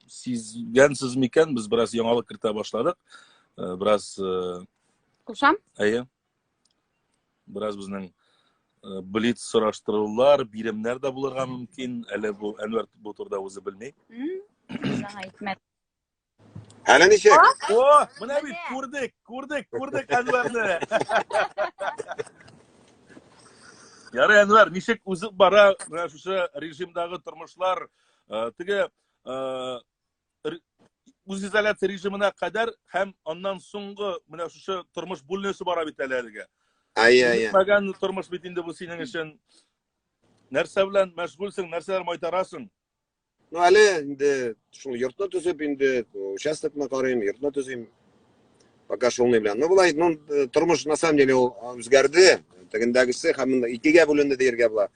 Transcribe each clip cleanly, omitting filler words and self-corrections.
Сизгәнсез микән, без бераз яңалык кертә башладык. Бераз Кушам? Әйе. Бераз безнең блиц сораштырулар, биремнәр дә булырга мөмкин. Әле бу Әнвәр бу турыда үзе белми. Саңа әйтмәде. Әле ничек? О, менә бит күрдек, күрдек, күрдек Әнвәрне. Ярый, Әнвәр, ничек узып бара менә шушы режимдагы тормышлар? Теге үзизоляция режимына кадәр һәм аннан соңгы менә шушы тормыш бүленеше бара бит әле әлегә. Әйе, әйе. Күнекмәгән тормыш бит инде бу синең өчен. Нәрсә белән мәшгульсең, нәрсәләр майтарасың? Ну, әле инде шул йортны төзеп инде, участокны карыйм, йортны төзим. Пока шул ни белән. Ну, болай, ну, тормыш на самом деле ул үзгәрде. Тегендәгесе һәм монда икегә бүленде дияргә була.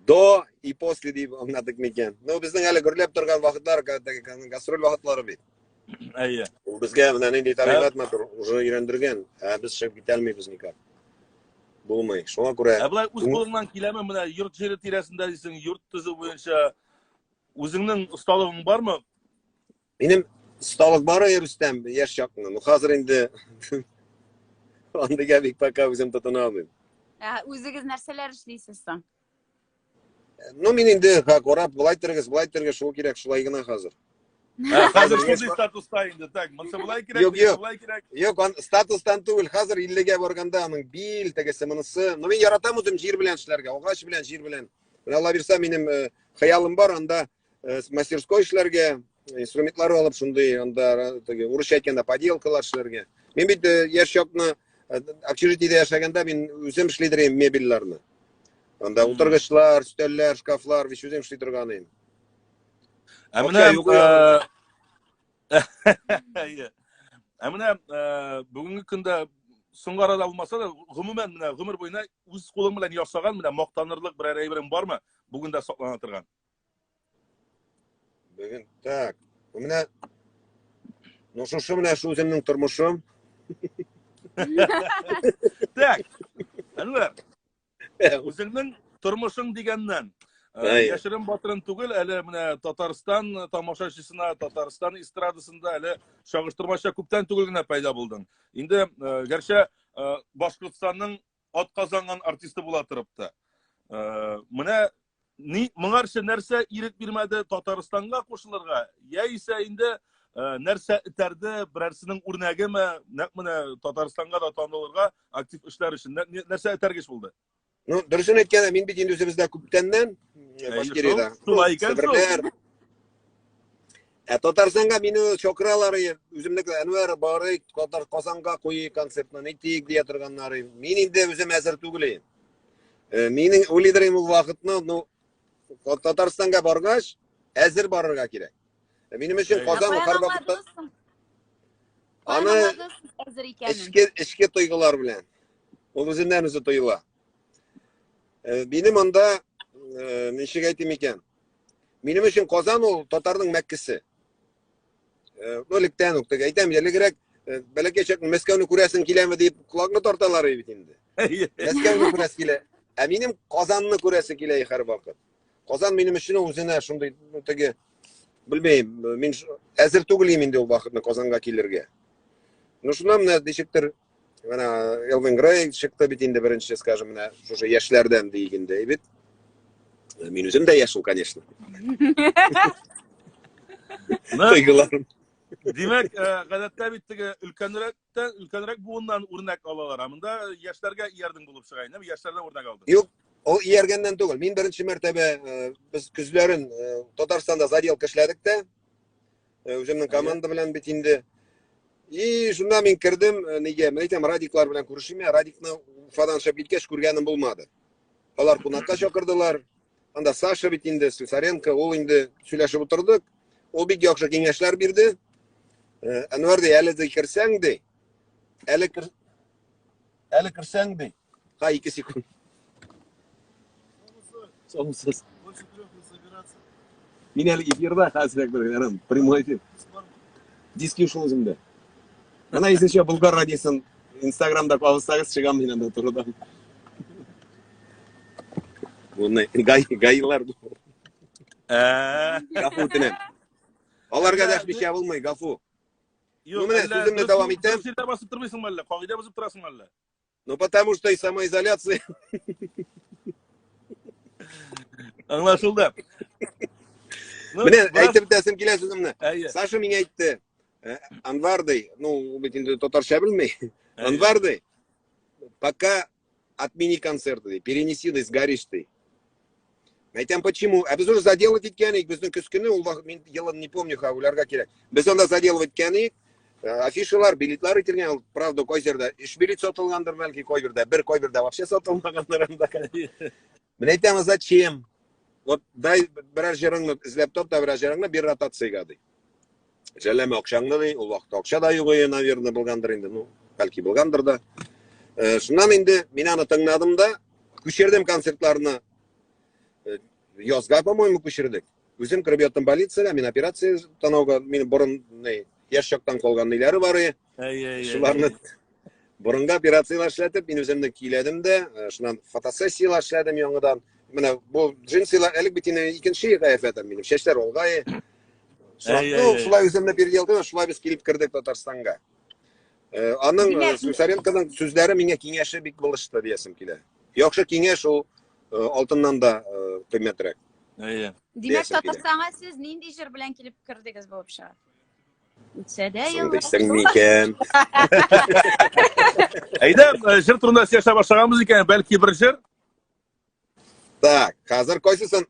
До и после дип аңладык микән. Ну, безнең әле гөрләп торган вакытлар, гастроль вакытлары бит. Әйе. Ул безгә менә нинди табигать матур, уже өйрәндергән, ә без чыгып китә алмыйбыз никак. Булмый. Шуңа күрә Ә болай үз кулыңнан киләме менә йорт җире тирәсендә дисең, йорт төзү буенча үзеңнең осталыгың бармы? Минем осталык бар, Рөстәм, яшь чакны. Ну, хәзер инде андыйга бик пока үзем тотына алмыйм. Ә үзегез нәрсәләр эшлисез соң? Ну, мин инде карап, болай торыгыз, болай торыгыз, шул кирәк, шулай гына хәзер. Ә, хәзер шундый статуста инде. Так, монысы болай кирәк, Юк, юк. болай кирәк. Юк, ан статустан түгел, хәзер 50-гә барганда аның бил, тегесе, монысы. Ну, мин яратам үзем җир белән эшләргә, агач белән, җир белән. Менә Алла бирсә, минем хыялым бар, анда мастерской эшләргә, инструментлар алып, шундый, анда теге урысча әйткәндә поделкалар эшләргә. Мин бит яшь чакны общежитиедә яшәгәндә мин үзем эшли идем мебельләрне. Анда утыргычлар, өстәлләр, шкафлар, бит үзем эшли торган идем. Ә менә Әйе. Ә менә бүгенге көндә соңгы арада булмаса да, гомумән менә гомер буена үз кулың белән ясаган менә мактанырлык берәр әйберең бармы? Бүген дә саклана торган. Бүген так. Менә ну шушы менә шу үземнең тормышым. Так. Әнвәр, Үзеңнең тормышың дигәннән, яшерен батырын түгел, әле менә Татарстан тамашачысына, Татарстан эстрадасында әле чагыштырмача күптән түгел генә пәйда булдың. Инде гәрчә Башкортстанның атказанган артисты була торып та. Менә ни моңарчы нәрсә ирек бирмәде Татарстанга кушылырга, яисә инде нәрсә этәрде, берәрсенең үрнәгеме, нәкъ менә Татарстанга да танылырга актив эшләр өчен нәрсә этәргеч булды? Ну, дөресен әйткәндә, мин бит инде үзебездә күптәннән Башкириядә. Шулай икән шул. Ә Татарстанга мине чакыралар, үземнеке Әнвәр барыйк, Татар Казанга куйыйк концертны, нитик дия торганнар. Мин инде үзем әзер түгел. Минем уйлыйдыр ул вакытны, ну, Татарстанга баргач, әзер барырга кирәк. Минем өчен Казан һәр вакытта Аны әзер икәнен. Эчке, эчке тойгылар белән. Ул үзеннән үзе тоела. Минем анда ничек әйтим икән? Минем өчен Казан ул татарның Мәккесе. Ну, электән үк теге әйтәм, элегрәк бәләкәй чакта Мәскәүне күрәсең киләме дип колакны тарталар бит инде. Мәскәүне күрәсе килә. Ә минем Казанны күрәсе килә һәрвакыт. Казан минем өчен ул үзенә шундый, ну, теге, белмим, мин әзер түгел идем инде ул вакытны Казанга килергә. Ну, шуннан менә ничектер, менә Элвин Грей чыкты бит инде беренче, скажем, менә шушы яшьләрдән диек инде, бит. Мин үзем дә яшь ул, конечно. Тойгыларым. Димәк, гадәттә бит теге өлкәнрәк өлкәнрәк буыннан үрнәк алалар. Ә монда яшьләргә иярдең булып чыга инде, яшьләрдән үрнәк алдың. Юк, ул ияргәннән түгел. Мин беренче мәртәбә без көзләрен Татарстанда заделка эшләдек тә, үземнең команда белән бит инде. И шунда мин кердем, нигә, мин әйтәм, Радиклар белән күрешим, Радикны Уфадан чыгып киткәч күргәнем булмады. Алар кунакка чакырдылар. Анда Саша бит инде, Слесаренко, ул инде сөйләшеп утырдык. Ул бик яхшы киңәшләр бирде. Әнвәр ди, әле ди керсәң ди. Әле кер Әле керсәң ди. Ха, 2 секунд. Соңсыз. Мин әле эфирда хәзер бер ярым прямой эфир. Диски шул үземдә. Менә если что, Болгар радиосын Инстаграмда кабызсагыз чыгам мин анда турыдан. Буны гай гайлар. Ә, Гафу үтенәм. Аларга дәшмичә булмый, гафу. Юк, Ну, менә сүземне дәвам итәм. Дөрес җирдә басып тормыйсыңмы әллә? Кагыйдә бозып торасыңмы әллә? Ну, потому что и самоизоляция. Аңлашылды. Ну, Менә бераз- әйтеп үтәсем килә сүземне. Әйе. Саша миңа әйтте. Э, Анвар ди, ну, ул бит инде татарча белми. Әйе. Анвар ди, пока отмени концерты, ди, перенеси, ди, сгоришь ты. Әйтәм, почему? Ә без уже заделать иткән идек, безнең көз көне, ул вакыт мин елын не помню, ха, уйларга кирәк. Без анда заделать иткән идек. Э, афишалар, билетлар ителгән, ул, правда, кай җирдә өч билет сатылгандыр, бәлки, кайбердә бер, кайбердә вообще сатылмагандыр анда. Менә әйтәм, а зачем? Вот дай берәр җырыңны эзләп тап та берәр җырыңны бир ротациягә ди. Жәлләмә акчаңны ди, ул вакытта акча да юк иде, наверное, булгандыр инде, ну, бәлки булгандыр да. Э, шуннан инде мин аны тыңладым да, күчердем концертларны. Э, язга, по-моему, күчердек. Үзем кереп яттым больницага, мин операция танауга, минем борын ни, яшь чактан калган ниләре бар иде. Шуларны борынга операцияләр эшләтеп, мин үземне көйләдем дә, э, шуннан фотосессияләр эшләдем яңадан. Менә бу джинсылар элек бит инде икенче кыяфәтем минем, чәчләр алга. Ну, шулай үземне переделдым, шулай без килеп кердек Татарстанга. Э, аның э, Слюсаренконың сүзләре миңа киңәше бик булышты диясем килә. Яхшы киңәш ул алтыннан да кыйммәтрәк. Әйе. Димәк, Татарстанга сез нинди җыр белән килеп кердегез булып чыга? Үтсә дә Соң дисең микән? Әйдә, җыр турында сөйләшә башлаганбыз икән, бәлки бер җыр? Так, хәзер кайсысын?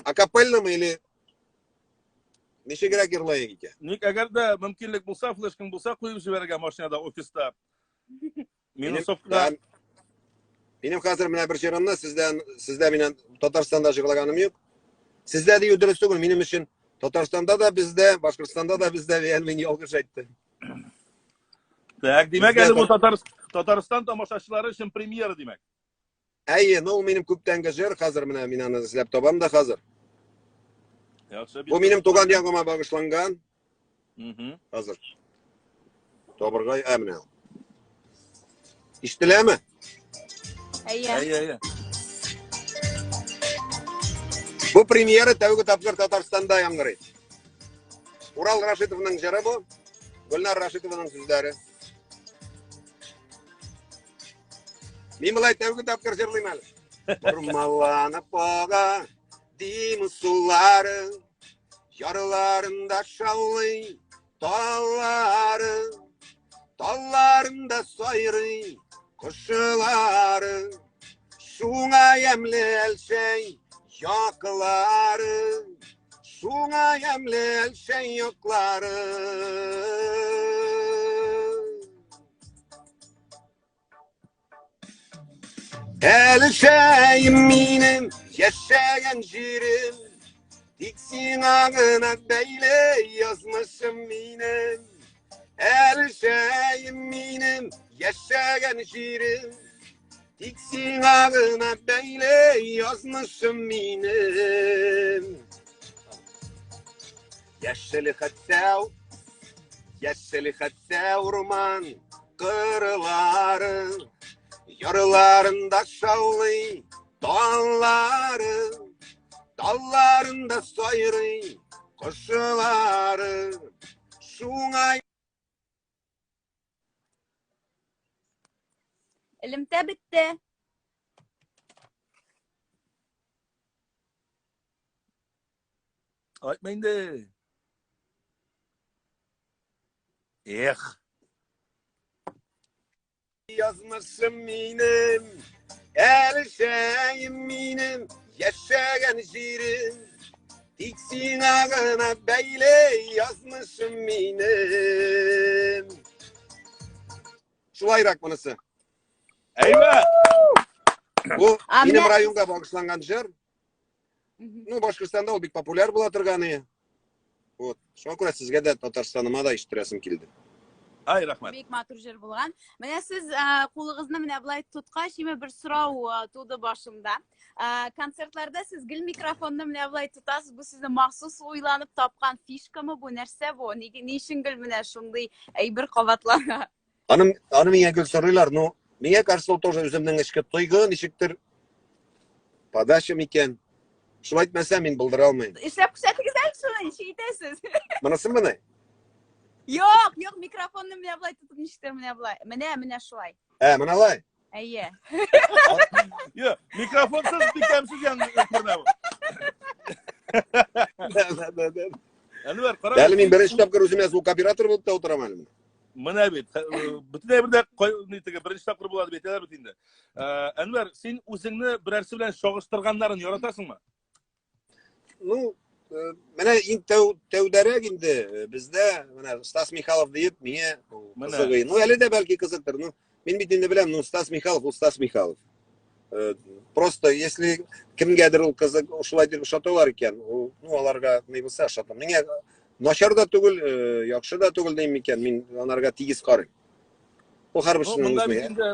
Акапельнымы или ничегрәк йырлайык икән? Ник әгәр дә мөмкинлек булса, флешкаң булса, куеп җибәрергә машинада, офиста. Минусовка. Минем хәзер менә бер җырымны сездән, сездә минем Татарстанда җырлаганым юк. Сездә дию дөрес түгел, минем өчен Татарстанда да бездә, Башкортстанда да бездә, дигән мин ялгыш әйттем. Так, димәк, әле бу Татар Татарстан тамашачылары өчен премьера, димәк. Әйе, ну ул минем күптәнге җыр, хәзер менә мин аны эзләп табам да хәзер. Яхшы. Бу минем туган ягыма багышланган. Хәзер. Табырга, ә менә. Ишетеләме? Әйе. Әйе, әйе. Бу премьера тәүге тапкыр Татарстанда яңгырый. Урал Рашитовның җыры бу. Гөлнар Рашитованың сүзләре. Мин болай тәүге тапкыр җырлыйм әле. Бормаланып ага, дим сулары, ярларында шаулый таллары, талларында сайрый кошлары. Шуңа ямьле әлшәй яклары, шуңа ямьле әлшәй яклары. Әлшәем минем яшәгән җирем, Тик сиңа гына бәйле язмышым минем. Әлшәем минем яшәгән җирем, Тик сиңа гына бәйле язмышым минем. Яшел хәтта, яшел хәтта урман кырлары, ярларында шаулый таллары, талларында сайрый кошлары. Шуңа Элемтә бетте. Айтма инде. Эх. Язмышым минем, әлшәем минем, яшәгән җирем. Тик сиңа гына бәйле язмышым минем. Шулайрак монысы. Әйбәт! Бу минем районга багышланган җыр. Ну, Башкортстанда ул бик популяр була торган иде. Вот. Шуңа күрә сезгә дә Татарстаныма да ишеттерәсем килде. Ай, рәхмәт. Бик матур җыр булган. Менә сез кулыгызны менә болай тоткач, име бер сорау туды башымда. Концертларда сез гел микрофонны менә болай тотасыз. Бу сезне махсус уйланып тапкан фишкамы бу? Нәрсә бу? Ни, ни өчен гел менә шундый әйбер кабатлана? Аны, аны миңа гел сорыйлар, ну, миңа кажется, ул тоже үземнең эчке тойгы, ничектер подача микән. Шулай итмәсә, мин булдыра алмыйм. Эшләп күрсәтегез әле шуны, ничек итәсез? Монысы мени? Юк, юк, микрофонны менә болай тотып ничектер менә болай. Менә, менә шулай. Ә, менә алай. Әйе. Юк, микрофонсыз бик тәмсез яң күренә бу. Да, да, да, да. Әнвәр, кара. Әле мин беренче тапкыр үземә звукооператор булып та утырам әле. Менә бит, бөтен әйбер дә ни теге беренче тапкыр була дип әйтәләр бит инде. Әнвәр, син үзеңне берәрсе белән чагыштырганнарын яратасыңмы? Ну, менә иң тәү тәүдәрәк инде бездә менә Стас Михайлов диеп миңа кызыгый. Ну, әле дә бәлки кызыктыр. Ну, мин бит инде беләм, ну, Стас Михайлов ул Стас Михайлов. Просто если кемгәдер ул кызык шулай дип ошаталар икән, ул, ну, аларга ни булса ошатам. Миңа начар да түгел, яхшы да түгел дим микән, мин анарга тигез карыйм. Ул һәрберсенең үзенә.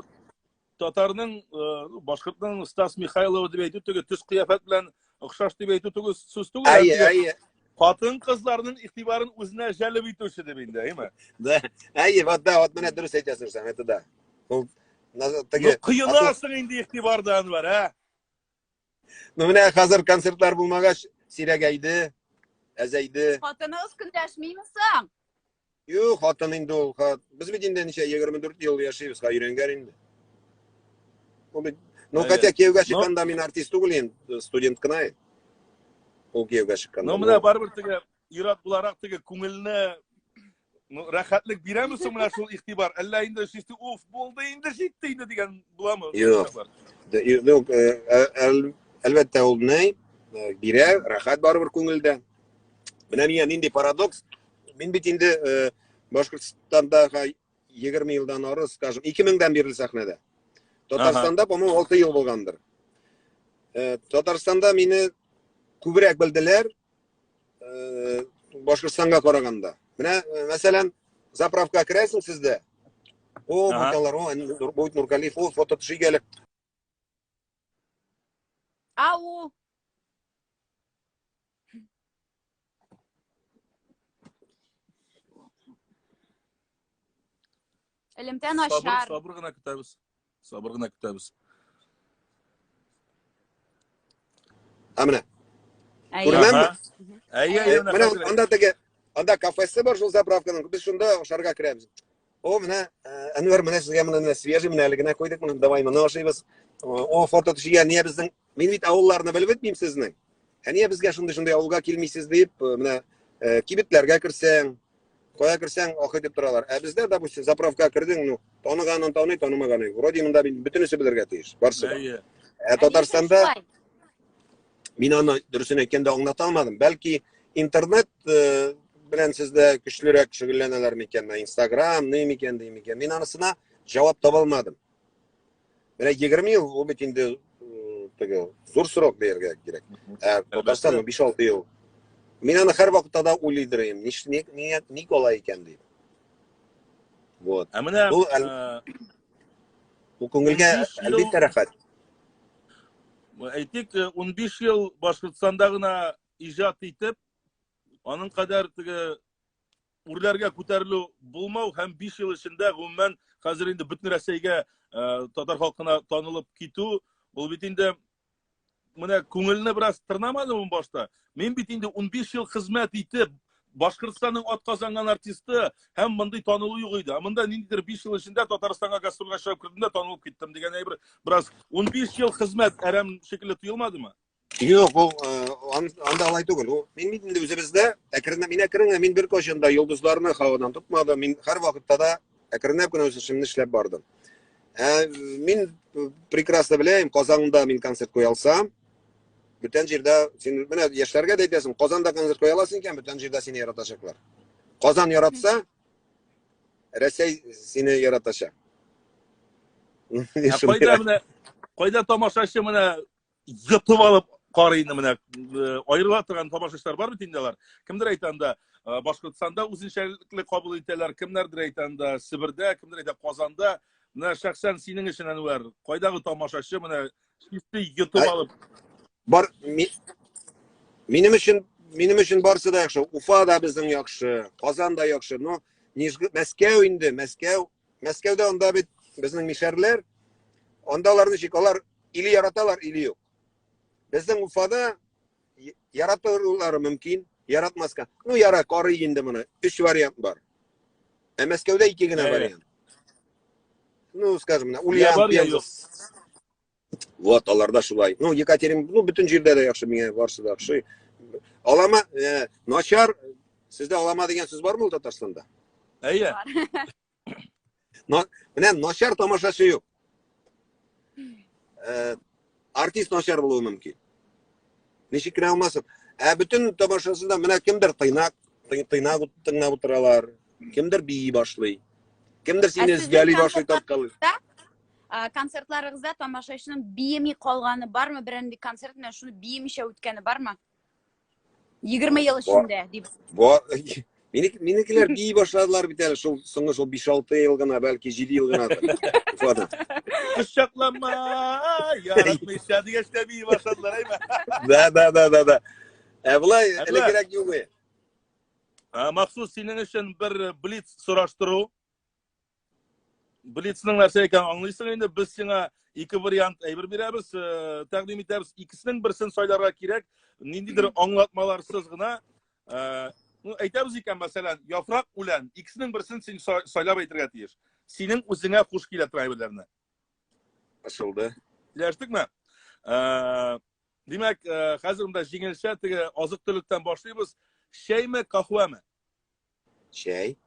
Татарның, башкортның Стас Михайлова дип әйтү түгел, төс кыяфәт белән охшаш дип әйтү түгел, сүз түгел. Әйе, әйе. Хатын-кызларның игътибарын үзенә җәлеп итүче дип инде, әйме? Да. Әйе, вот да, вот менә дөрес әйтәсең син, это да. Ул теге коенасың инде игътибардан, Әнвәр, ә? Ну менә хәзер концертлар булмагач, сирәгәйде, әзәйде. Хатыныгыз көнләшмиме соң? Юк, хатын инде ул. Без бит инде ничә 24 ел яшибез, ха өйрәнгән инде. Ул бит, ну, хотя кияүгә чыкканда мин артист түгел инде, студент кына идем. Ул кияүгә чыкканда. Ну, менә барыбер теге ир-ат буларак теге күңелне ну, рәхәтлек бирәме соң менә шул игътибар? Әллә инде чисти уф булды инде җитте инде дигән буламы? Юк. Юк, әлбәттә ул ни бирә, рәхәт барыбер күңелдә. Менә миңа нинди парадокс. Мин бит инде Башкортстанда 20 елдан ары, скажем, 2000-дән бирле сәхнәдә. Татарстанда, по-моему, 6 ел булгандыр. Татарстанда мине күбрәк белделәр, Башкортстанга караганда. Менә, мәсәлән, заправка керәсең сездә. О, бу о, бу Нургалиев, о, фото төшик әле. Ау. Элемтә начар. Сабыр, сабыр гына көтәбез. Сабыр гына көтәбез. Ә менә. Күренәме? Әйе, әйе, менә анда теге анда кафесы бар шул заправканың. Без шунда ашарга керәбез. О, менә Әнвәр, менә сезгә менә свежий, менә әле генә куйдык, моны давай моны ашыйбыз. О, фото төшергән, нигә безнең Мин бит авылларны белеп бетмим сезнең. Ә нигә безгә шундый-шундый авылга килмисез дип, менә кибетләргә керсәң, кая керсәң, ах итеп торалар. Ә бездә, допустим, заправка кердең, ну, таныганын таный, танымаганын. Вроде монда бит бөтенесе белергә тиеш, барысы да. Ә Татарстанда мин аны дөресен әйткәндә аңлата алмадым. Бәлки интернет белән сездә көчлерәк шөгыльләнәләр микән, Инстаграм, ни микән, ди микән. Мин анысына җавап таба алмадым. Менә 20 ел ул бит инде теге зур срок дияргә кирәк. Ә Татарстан 5-6 ел. Мин аны һәрвакытта да уйлыйдыр идем. Ник ник ник алай икән дип. Вот. Ә менә бу бу күңелгә әлбәттә рәхәт. Әйтик, 15 ел Башкортстанда гына иҗат итеп, аның кадәр теге үрләргә күтәрелү булмау һәм 5 ел эчендә гомумән хәзер инде бөтен Рәсәйгә татар халкына танылып китү, ул бит инде менә күңелне бераз тырнамадымы башта? Мин бит инде 15 ел хезмәт итеп, Башкортстанның атказанган артисты һәм мондый танылу юк иде. Ә монда ниндидер 5 ел эчендә Татарстанга гастрольгә чыгып кердем дә танылып киттем дигән әйбер бераз 15 ел хезмәт әрәм шикелле тоелмадымы? Юк, ул анда алай түгел. Ул мин бит инде үзебездә әкренләп, мин әкрен генә, мин беркайчан да йолдызларны һавадан тотмадым. Мин һәрвакытта да әкренләп кенә үз эшемне эшләп бардым. Ә мин прекрасно беләм, Казанда мин концерт куя алсам, бүтән җирдә син менә яшьләргә дә әйтәсең, Казанда концерт куя аласың икән, бүтән җирдә сине яратачаклар. Казан яратса, Рәсәй сине яратачак. Ә кайда менә кайда тамашачы менә йотып алып карый инде менә аерыла торган тамашачылар бар бит инде алар. Кемдер әйтә анда Башкортстанда үзенчәлекле кабул итәләр, кемнәрдер әйтә анда Себердә, кемдер әйтә Казанда. Менә шәхсән синең өчен Әнвәр, кайдагы тамашачы менә чисты йотып алып. Бар минем өчен минем өчен барсы да яхшы. Уфа да безнең яхшы, Казан да яхшы, но Мәскәү инде, Мәскәү, Мәскәүдә анда бит безнең мишәрләр, анда алар ничек, алар или яраталар, или юк. Безнең Уфада Яратулары мөмкин, яратмаска. Ну, яра, карый инде моны. Өч вариант бар. Ә Мәскәүдә ике генә вариант. Ну, скажем, менә Ульян, Пенза. Вот, аларда шулай. Ну, Екатерин, ну, бөтен җирдә дә яхшы, миңа барысы да охшый. Алама, э, начар, сездә алама дигән сүз бармы ул Татарстанда? Әйе. Но, менә начар тамашачы юк. Э, артист начар булуы мөмкин. Ничек кенә булмасын. Ә бөтен тамашасында менә кемдер тыйнак, тыйнак тыңлап утыралар, кемдер бии башлый. Кемдер сине өзгәли башлый, тарткалый. Концертларыгызда тамашачының биеми калганы бармы? Берәр концерт менә шуны биемичә үткәне бармы? 20 ел эчендә дип. Минекеләр бии башладылар бит әле шул соңгы шул 5-6 ел гына, бәлки 7 ел гына. Уфада. Кочаклама, яратмыйча дигәч тә бии башладылар, әйме? Да, да, да, да, да. Ә болай элегрәк юк. Махсус синең өчен бер блиц сораштыру. Блицның нәрсә икәнен аңлыйсың инде. Без сиңа ике вариант әйбер бирәбез, э, тәкъдим итәбез. Икесенең берсен сайларга кирәк. Ниндидер аңлатмаларсыз гына, э, ну, әйтәбез икән, мәсәлән, яфрак, үлән. Икесенең берсен син сайлап әйтергә тиеш. Синең үзеңә хуш килә торган әйберләрне. Ачылды. Килештекме? Э, димәк, хәзер монда җиңелчә теге азык-төлектән башлыйбыз. Чәйме, каһвәме? Чәй.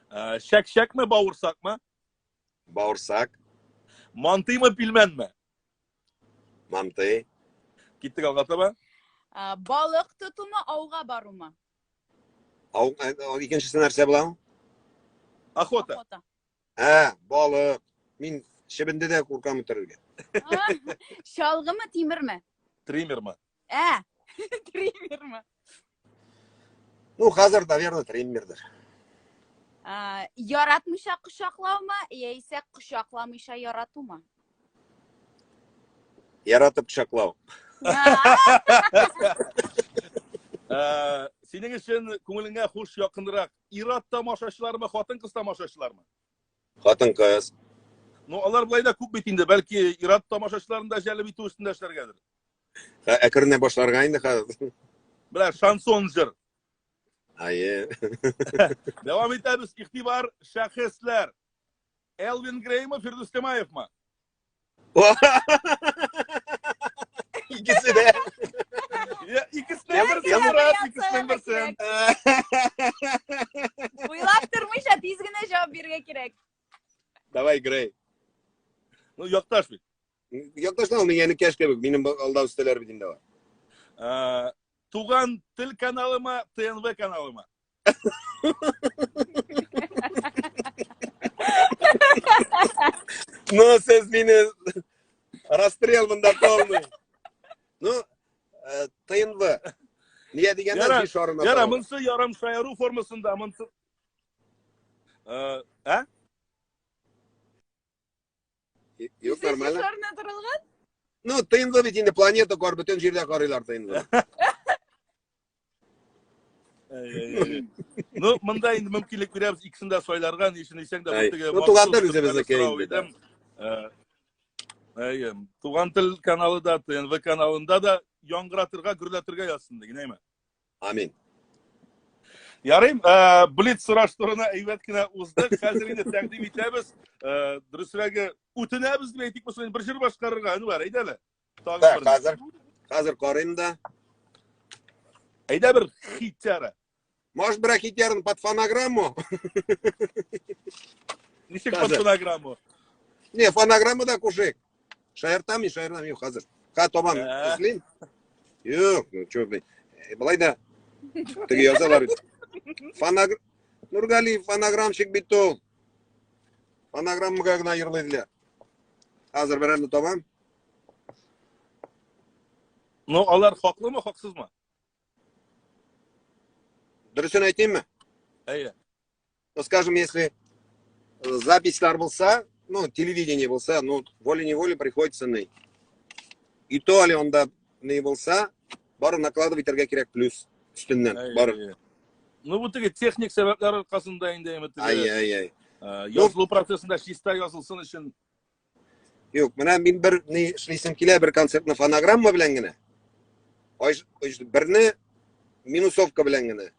Ә, Чәк-чәкме, бавырсакмы? Бавырсак. Мантыймы, пилмәнме? Мантый. Киттек алга таба. Ә, Балык тотумы, ауга барумы? Ау, ә, икенчесе нәрсә була? Охота. Охота. Ә, балык. Мин чебенде дә куркам үтерергә. Чалгымы, тимерме? Триммермы? Ә, триммермы? Ну, хәзер, наверное, триммердер. Ә, яратмыйча кочаклаумы, яисә кочакламыйча яратумы? Яратып кочаклау. Ә, синең өчен күңелеңә хуш якынрак ир-ат тамашачылармы, хатын-кыз тамашачылармы? Хатын-кыз. Ну, алар былай да күп бит инде, бәлки ир-ат тамашачыларын да җәлеп итү өстендә эшләргәдер. Әкренләп башларга инде хәзер. Менә шансон җыр. Әйе. Дәвам итәбез. Игътибар, шәхесләр. Элвин Греймы, Фирдүс Тямаевмы? Икесе дә. Икесенең берсен, брат, икесенең берсен. Уйлап тормыйча тиз генә җавап бирергә кирәк. Давай, Грей. Ну, якташ бит. Якташтан ул миңа энекәш кебек, минем алда үстәләр бит инде алар. Э, Туган тел каналымы, ТНВ каналымы? Ну, сез мине расстрел монда полный. Ну, э, ТНВ. Нигә дигәндә Яра, җир шарына Яра, тарала. монысы ярым шаяру формасында, монысы Э, ә? Юк, нормально. Шарына торылган? Ну, ТНВ бит инде планета кар, бөтен җирдә карыйлар ТНВ. Ну, монда инде мөмкинлек бирәбез икесен дә сайларга, ни өчен дисәң дә, бу теге Ну, туган тел үзебезнеке инде. Әйе, туган тел каналы да, ТНВ каналында да яңгыратырга, гөрләтергә язсын диген, әйме? Амин. Ярый, э, блиц сораштыруны әйбәт кенә уздык. Хәзер инде тәкъдим итәбез. Э, дөресрәге, үтенәбез дип әйтик булсын, бер җыр башкарырга, Әнвәр, әйдә әле. Тагын бер. Хәзер, хәзер карыйм да. Әйдә бер хитяра. Может, бер хитярын под фонограмму? Ничек под фонограмму? Не, фонограмму да кушыйк. Шаяртам мин, шаяртам, юк, хәзер. Ха, табам, э. эзлим. Юк, ну чё, блин. Э, былай да теге язалар бит. Фоногр... Нургали фонограммщик бит ул. Фонограммага гына йырлый диләр. Хәзер берәрне табам. Ну, алар хаклымы, хаксызмы? Дөресен әйтимме? Әйе. Ну, скажем, если э, записьлар булса, ну, телевидение булса, ну, волей-неволей приходится ни. И то әле анда ни булса, бары накладывать итәргә кирәк плюс өстеннән, бары. Ну, бу теге техник сәбәпләр аркасында инде әйме теге. Ай, ай, ай. Э, язылу процессында чиста язылсын өчен. Юк, менә мин бер ни эшлисем килә, бер концертны фонограмма белән генә. Берне минусовка белән генә.